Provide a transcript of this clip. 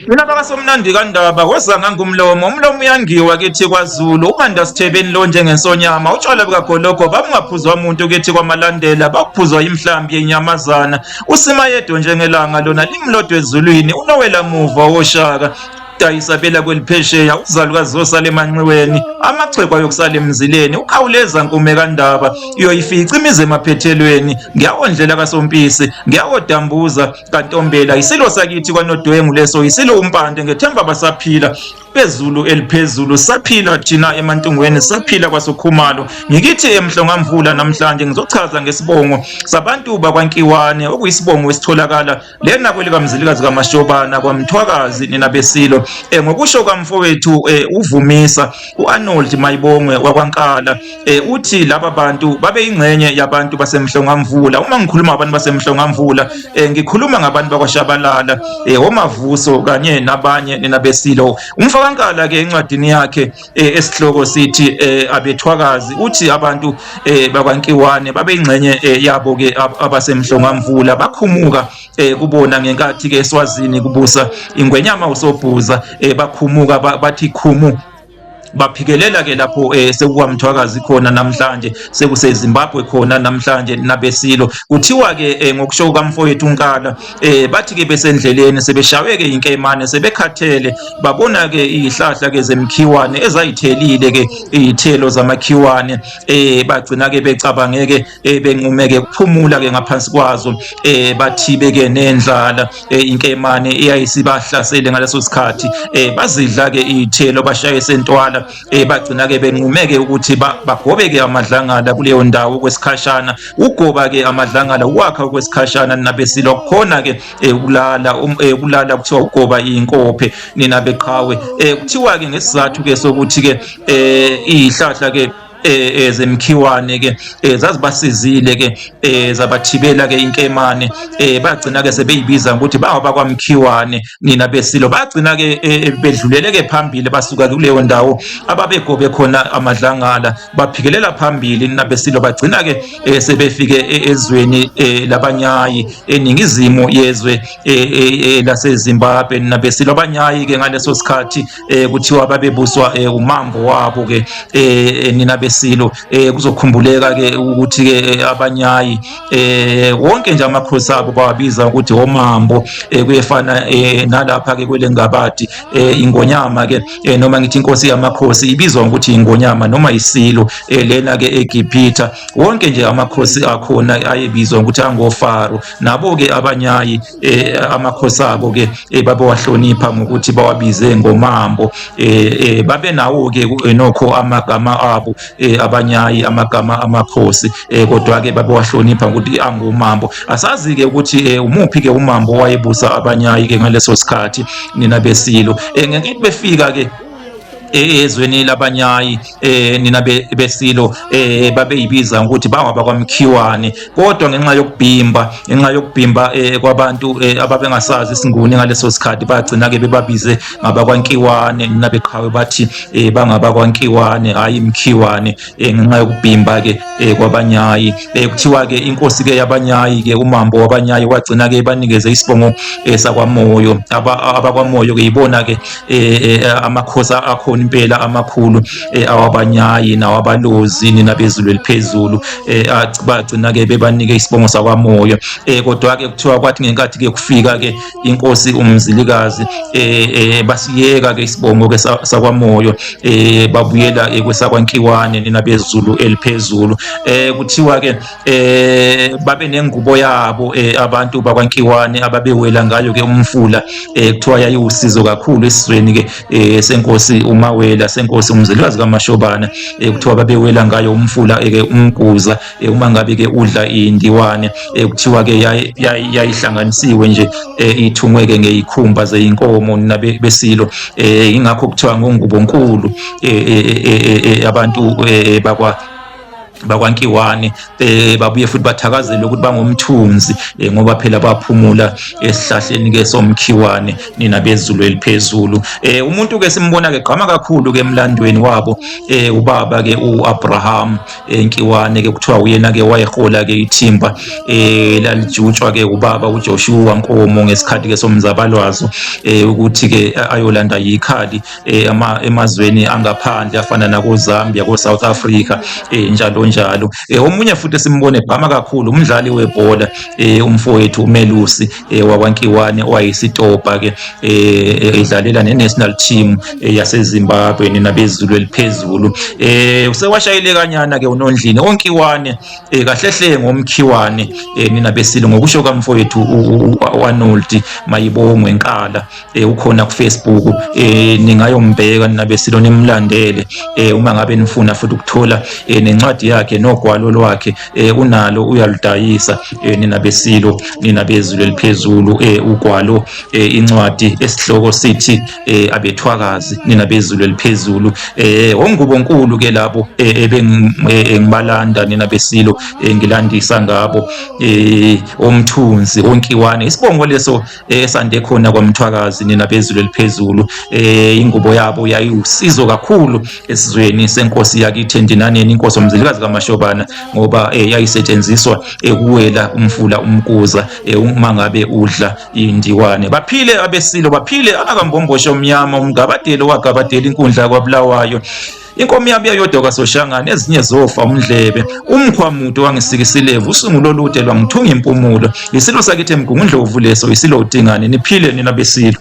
Mina bakaSomnandi kaNdaba woza ngangumlomo umlomo uyangiwa kithi kwaZulu uManda Sithebeni lo njengensonyama utshwala bukagologo babungaphuzwa muntu kithi kwaMalandela bakuphuzwa imhlambi yenyamazana uSimayedo njengelanga lona limlodwa ezulwini unowela muva woshaka dayisabela kweliphesheya uzalukazi zosala emanxiweni amaxhegu ayokusala emzileni ukhawuleza nkume kandaba uyoyifica imizi emaphethelweni ngiyawondlela kasompisi ngiyawodambuza kantombela isilo sakithi kwanodwengu leso isilo umpande ngethemba basaphila bezulu eliphezulu saphila thina emantungweni saphila kwasokhumalo ngikithi emhlongamvula namhlanje ngizochaza ngesibongo sabantu bakwankiwane okuyisibongo esitholakala lena kwelikamzilikazi kamashobana kwamthwakazi nina besilo ngokusho kamfowethu uvumisa uArnold Mayibongwe wakwaNkala uthi laba bantu babeyingxenye yabantu basemhlongamvula uma ngikhuluma ngabantu basemhlongamvula ngikhuluma ngabantu bakwaShabalala oMavuso kanye nabanye nina besilo umfakankala ke encwadini yakhe esihloko sithi abethwakazi uthi abantu bakwaNkiwane babeyingxenye yabo ke abasemhlongamvula bakhumuka kubona ngenkathi ke eSwazini kubusa ingwenyama uSobhuza bakhumuka bathi khumu baphikelela ke lapho sekukwamthwakazi khona namhlanje sekuseZimbabwe khona namhlanje nabesilo kuthiwa ke ngokusho kukamfowethu uNkala bathi ke besendleleni sebeshawe ke inkemane sebekhathele babona ke izihlahla ke zemkhiwane ezayithelile ke izithelo zamakhiwane bagcina ke becabange ke benqumeke kuphumula ke ngaphansi kwazo bathibe ke nendlala inkemane eyayisibahlasele ngaleso sikhathi bazidla ke izithelo bashaye sentwala bagcina ke benqumeke ukuthi bagobe ke amadlangala kuleyo ndawo kwesikhashana ugoba ke amadlangala ukwakha kwesikhashana nabesilo khona ke ukulala ukulala kuthiwa ugoba inkophe nina beqhawe kuthiwa ke ngesizathu ke sokuthi ke izihlahla ke ezemkhiwane ke zazibasizile ke zabathibela ke inkemane bagcina ke sebeyibiza ukuthi bawabakwamkhiwane nina besilo bagcina ke bedlulele ke phambili basuka kuleyo ndawo ababegobe khona amadlangala baphikelela phambili nina besilo bagcina ke sebefike ezweni labanyayi eningizimu yezwe laseZimbabwe nina besilo abanyayi ke ngaleso sikhathi kuthiwa babebuswa umambo wabo ke nina besilo kuzokhumbuleka ke ukuthi ke abanyayi wonke nje amakhosi abo bawabiza ukuthi omambo kuyefana nalapha ke kwelengabadi ingonyama ke noma ngithi inkosi yamakhosi ibizwa ngokuthi ingonyama noma isilo lena ke eGibhitha wonke nje amakhosi akhona ayebizwa ngokuthi angofaro nabo ke abanyayi amakhosi abo ke babewahlonipha ngokuthi bawabize ngomambo babe nawo ke nokho amagama abo abanyayi amagama amakhosi kodwa ke babewahlonipha ngokuthi angumambo asazi ke ukuthi umuphi ke umambo wayebusa abanyayi ke ngaleso sikhathi nina besilo ngenkathi befika ke ezweni labanyayi nina besilo babeyibiza ukuthi bangabakwamkhiwane kodwa ngenxa yokubhimba kwabantu ababengasazi isinguni ngaleso sikhathi bagcina ke bebabize ngabakwankiwane nina beqhawe bathi bangabakwankiwane hayi imkhiwane ngenxa yokubhimba ke kwabanyayi kuthiwa ke inkosi ke yabanyayi ke umambo wabanyayi wagcina ke banikeze isibongo sakwaMoyo abakwaMoyo ke yibona ke amakhosi akhona impela amakhulu awabanyayi nawabalozi nina bezulu eliphezulu bagcina ke bebanike isibongo sakwaMoyo kodwa ke kuthiwa kwathi ngenkathi ke kufika ke inkosi uMzilikazi basiyeka ke isibongo ke sakwaMoyo babuyela kwesakwaNkiwane nina bezulu eliphezulu kuthiwa ke babe nengubo yabo abantu bakwaNkiwane ababewela ngayo ke umfula kuthiwa yayiwusizo kakhulu esizweni ke senkosi uMawela senkosi uMzilikazi kaMashobana kuthiwa babewela ngayo umfula ke umguza uma ngabe ke udla indiwane kuthiwa ke yayihlanganisiwe nje ithungwe ke ngeyikhumba zeyinkomo nina besilo ingakho kuthiwa ngongubo nkulu abantu bakwa bakwaNkiwane babuye futhi bathakazele ukuthi bangomthunzi ngoba phela baphumula esihlahleni ke somkhiwane nina bezulu eliphezulu. Umuntu ke simbona ke gqama kakhulu ke emlandweni wabo ubaba ke uAbraham Nkiwane ke kuthiwa uyena ke wayehola ke ithimba lalijutshwa ke ubaba uJoshua Nkomo ngesikhathi ke somzabalwazo ukuthi ke ayolanda yikhali emazweni angaphandle afana nakoZambia, ko-South Africa njalo njalo. Omunye futhi esimbone ebhama kakhulu umdlali webhola umfowethu uMelusi wakwaNkiwane owayisitopa ke edlalela ne-national team yaseZimbabwe nina bezulu eliphezulu. Usewashayile kanyana ke uNondlini oNkiwane kahle hle ngomkhiwane nina besilo ngokusho kamfowethu u-Arnold Mayibongwe Nkala. Ukhona ku Facebook, ningayombheka nina besilo nimlandele uma ngabe nifuna futhi ukuthola nencwadi yakhe nogwalo lwakhe, unalo uyaludayisa nina besilo nina bezulu eliphezulu, ugwalo, incwadi esihloko sithi Abethwakazi nina bezulu eliphezulu. Ongubo nkulu ke labo ebengibalanda nina besilo, ngilandisa ngabo omthunzi onkiwane, isibongo leso esande khona kwaMthwakazi nina bezulu eliphezulu. Ingubo yabo yayiwusizo kakhulu esizweni senkosi yakithi eNdinaneni, inkosi uMzilikazi kaMashobana, ngoba yayisetshenziswa ekuwela umfula uMkuza uma ngabe udla indiwane. Baphile abesilo, baphile abakambhombosho omnyama, umgabadelo wagabadela inkundla kwaBulawayo. Inkomo yami yayodwa kaSoshangane, ezinye zofa umdlebe. Umkhwamudo wangisikisilevu, usungulo olude lwangithunga impumulo. Isilo sakithi eMgungundlovu leso, isilo uDingane. Niphile nina besilo.